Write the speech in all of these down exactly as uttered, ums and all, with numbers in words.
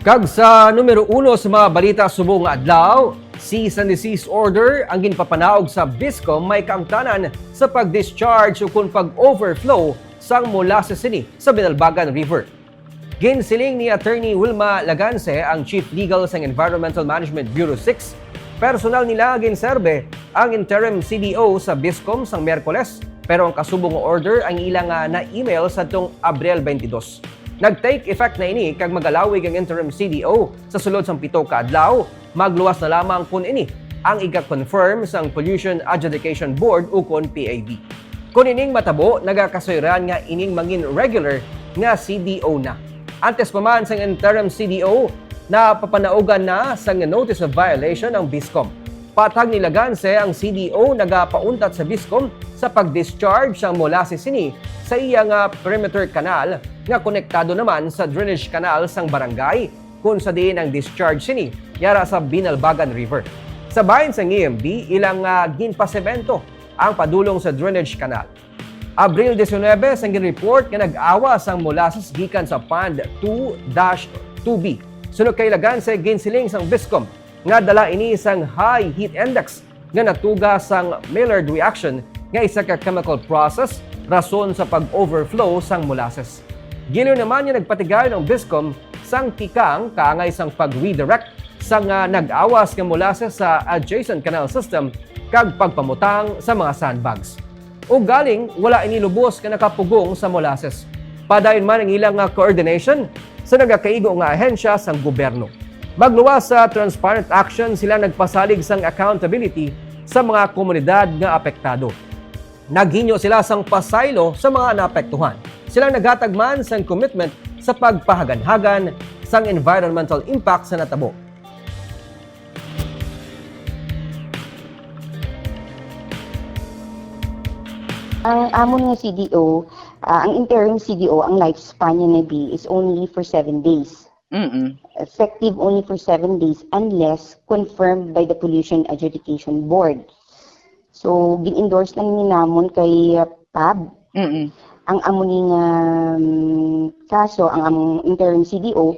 Kag sa numero uno sa mga balita subong nga adlaw, cease and desist order ang ginpapanaog sa BISCOM may kaangtanan sa pag-discharge o kon pag-overflow sang molasses sini sa Binalbagan River. Ginsiling ni Attorney Wilma Laganse, ang Chief Legal sang Environmental Management Bureau six, personal nila ginserbe ang interim C D O sa BISCOM sang Miyerkules, pero ang kasubong nga order ang ila nga na-email sadtong Abril twenty-two. Nag-take effect na ini kag magalawig ang interim C D O sa sulod sang pito ka adlaw, magluwas na lamang kon ini ang iga-confirm sang Pollution Adjudication Board ukon P A B. Kon ining matabo, nagakasuyran nga ining mangin regular nga C D O na. Antes pa man sang interim C D O, napapanaugan na sang notice of violation ang BISCOM. Patag ni Laganse, ang C D O nagapauntat sa BISCOM sa pag-discharge sang molasses sini sa iya nga perimeter canal nga konektado naman sa drainage canal sang barangay, kung sa diin ang discharge sini yara sa Binalbagan River. Sa bahin sang E M B, ilang, ah, ginpasemento ang padulong sa drainage canal. Abril diecinuebe, sang ginreport nga nag-awas ang molasses gikan sa pond two dash two B. Suno kay Laganse, ginsiling sang BISCOM nga dala ini sang high heat index nga natuga sang Maillard reaction, nga isa ka chemical process rason sa pag-overflow sang molasses. Gilayon naman nga nagpatigayon ang BISCOM sang tikang kaangay sang pag-redirect sang, ah, nag-awas nga molasses sa adjacent canal system kag pagpamutang sa mga sandbags. Ugaling wala ini lubos nga nakapugong sa molasses. Padayon man ang ilang, ah, coordination sa nagakaigo nga ahensya sang gobyerno. Magluwas sa transparent action, sila nagpasalig sang accountability sa mga komunidad nga apektado. Naghinyo sila sang pasaylo sa mga naapektuhan. Sila naghatag man sang commitment sa pagpahaganhagan sang environmental impact sa natabo. Ang amon nga C D O, ah, ang interim C D O, ang lifespan niya na bi is only for seven days. Mm-mm. Effective only for seven days unless confirmed by the Pollution Adjudication Board. So, gin-endorse lang ni namon kay, uh, PAB. Mm-mm. Ang amo ni nga, um, kaso, ang among interim C D O,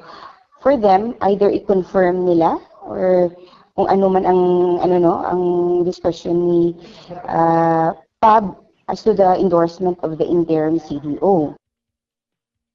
for them, either i-confirm nila or kung ano man ang, ano, no, ang discussion ni, uh, PAB as to the endorsement of the interim C D O.